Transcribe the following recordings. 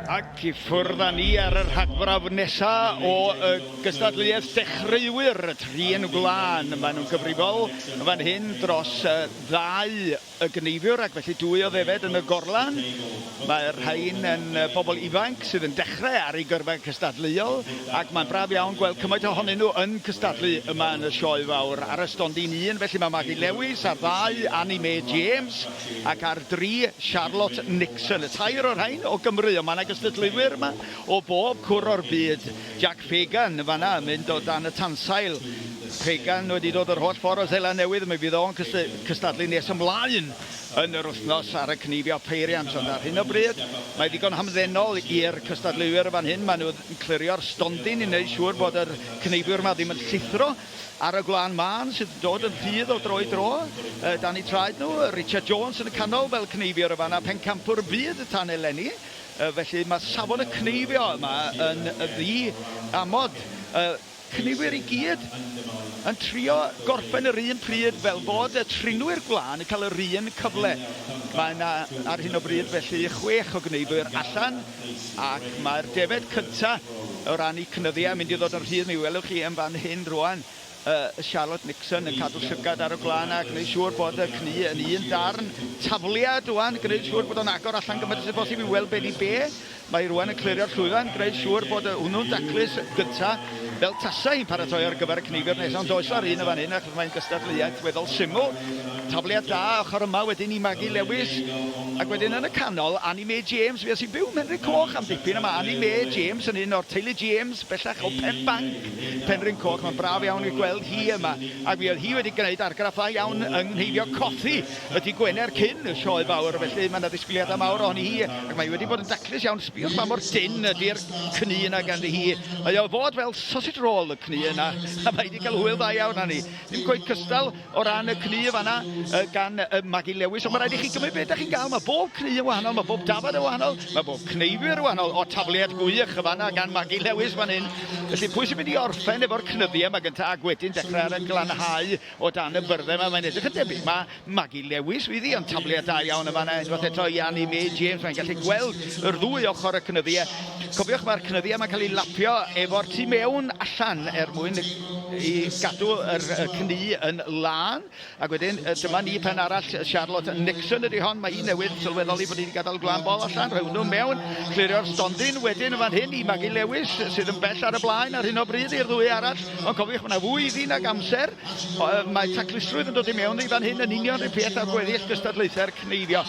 Ac i ffwrdd â ni ar y rhagfrawf nesa o gystadleuaeth dechreuwyr y trin gwlân. Maen nhw'n gyfrifol yn fan hyn dros ddau y gneifiwr ac felly dwy o ddefed yn y gorlan. Mae'r rhain yn bobl ifanc sydd yn dechrau ar eu gyrfa cystadleuol ac mae'n braf iawn gweld cymaint ohonyn nhw yn cystadlu yma yn y Sioe Fawr. Ar y stondin un felly mae Maggie Lewis, ar ddau Annie Mae James, Ac ar dri, Charlotte Nixon. Y tair o'r rhain o Gymru, ond mae 'na gystadleuwyr yma o bob cwr o'r byd. Jack Fagan yn fan'na yn mynd o dan y tansail. Fagan wedi dod yr holl ffordd o Seland Newydd, mi fydd o'n cystadlu nes ymlaen yn yr wythnos ar y cneifio peiriant, ond ar hyn o bryd mae ddigon hamddenol i'r cystadleuwyr yn fan hyn. Maen nhw'n clirio'r stondin i wneud siŵr bod yr cneifiwr 'ma ddim yn llithro. Ar y gwlân mân sydd yn dod yn rhydd o dro i dro, dan eu traed nhw, Richard Jones yn y canol fel cneifiwr yn fan'na, pencampwr y byd tan eleni, felly mae safon y cneifio yma yn ddi-amod. Cneiwyr i gyd yn trio gorffen yr un pryd fel bod y trinwyr gwlân yn cael yr un cyfle. Mae yna ar hyn o bryd felly chwech o gneifwyr allan ac mae'r defaid cynta' o ran eu cynyddiau yn mynd i ddod yn rhydd, mi welwch chi yn fan hyn rwan Charlotte Nixon yn cadw llygad ar y gwlân a gwneud siŵr bod y cnu yn un darn tafliad rwan, gwneud siŵr bod o'n agor allan gymaint â sydd bosib i weld be di be. Mae hi rwan yn clirio'r llwyfan, gwneud siŵr bod hwnnw'n daclus gynta, fel tasa hi'n paratoi ar gyfer y cneifiwr nesaf, ond does na'r un yn fan hyn achos mae'n gystadleuaeth weddol syml. Tafliad da ochr yma wedyn i Maggie Lewis, ac wedyn yn y canol, Annie Mae James, fues i'n byw ym Mhenrhyn Coch am dipyn, a mae Annie Mae James yn un o'r teulu James bellach o Pen Banc, Penrhyn Coch, mae'n braf iawn i gweld hi yma, ac mi oedd hi wedi gwneud argraff dda iawn yng nghneifio coffi y dydd Gwener cyn y sioe fawr, felly mae yna ddisgwyliadau mawr ohoni hi, ac mae hi wedi bod yn daclus iawn, sbïwch pa mor dynn ydy'r cnu yna ganddi hi, mae o fod fel sausage roll y cnu yna, a mae hi wedi cael hwyl dda iawn arni. Ddim cweit cystal o ran y cnu yn fan'na gan Maggie Lewis, ond mae rhaid i chi gymryd be da chi'n gael. Mae bob cnu yn wahanol, mae bob dafad yn wahanol, mae bob cneifiwr yn wahanol. O, tafliad gwych yn fan'na gan Maggie Lewis fan hyn. Felly pwy sy'n mynd i orffen efo'r cnyddiau yma gyntaf ac wedyn dechrau ar y glanhau o dan y byrddau yma? Mae'n edrych yn debyg mae Maggie Lewis fydd hi, ond tafliad da iawn yn fan'na unwaith eto i Annie Mae James. Mae'n gallu gweld yr ddwy ochr y cnyddiau. Cofiwch mae'r cnyddiau yma'n cael eu lapio efo'r tu mewn allan er mwyn i gadw yr cnu yn lân. Ac wedyn dyma ni pen arall, Charlotte Nixon ydy hon, mae hi newydd sylweddoli bod hi wedi gadael gwlân bol allan, rhoi hwnnw mewn, clirio'r stondin wedyn yn fan hyn i Maggie Lewis sydd yn bell ar y blaen ar hyn o bryd i'r ddwy arall, ond cofiwch mae yna fwy iddi nag amser. Mae taclusrwydd yn dod i mewn i fan hyn yn union rhyw peth â gweddill gystadlaethau'r cneifio.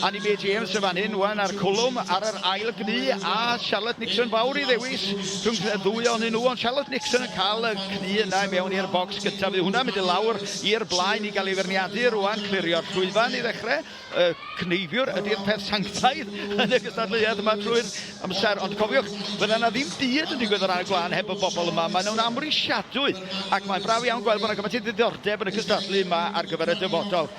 Annie Mae James yn fan hyn wan ar cwlwm ar yr ail gnu a Charlotte Nixon fawr i ddewis rhwng y ddwy ohonyn nhw, ond Charlotte Nixon yn cael y cnu yna i mewn i'r bocs gyntaf. Fydd hwnna'n mynd i lawr i'r blaen i gael ei feirniadu rwan, clirio'r llwyfan i ddechrau. Y cneifiwr ydy'r peth sanctaidd yn y gystadleuaeth yma trwy'r amser, ond cofiwch, fydda 'na ddim byd yn digwydd o ran y gwlân heb y bobl yma. Maen nhw'n amhrisiadwy ac mae'n braf iawn gweld bod 'na gymaint o ddiddordeb yn y cystadlu yma ar gyfer y dyfodol.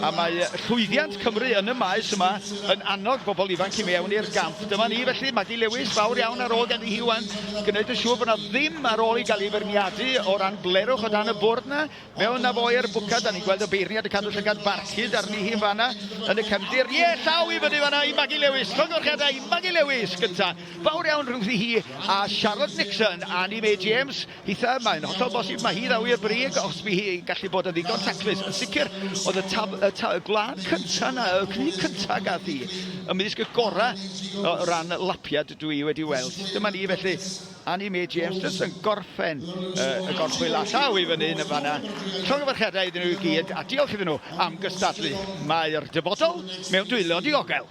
A mae llwyddiant Cymru yn y maes yma yn annog bobl ifanc i mewn i'r gamp. Dyma ni felly, Maggie Lewis, fawr iawn ar ôl ganddi hi wan, gwneud yn siŵr bod 'na ddim ar ôl i gael ei feirniadu o ran blerwch o dan y bwrdd 'na. Mewn â fo i'r bwcad, da ni'n gweld y beirniad yn cadw llygad barcud arni hi yn fanna yn y cefndir. Ie, llaw i fyny fanna i Maggie Lewis. Llongyfarchiadau i Maggie Lewis gynta. Fawr iawn rhwngddi hi a Charlotte Nixon. Annie Mae James, hitha, mae'n hollol bosib mae hi ddaw i'r brig os bu hi'n gallu bod yn ddigon taclus. Yn sicr, oedd y, taf, y, ta, y gwlân cynta na, y cnu cynta gath hi, ymysg y gorau o ran lapiad dwi wedi weld. Dyma ni felly. Annie Mae James jyst yn gorffen y gorchwyl a llaw i fyny yn y fanna. Llongyfarchiadau iddyn nhw i gyd a diolch iddyn nhw am gystadlu. Mae'r dyfodol mewn dwylo diogel.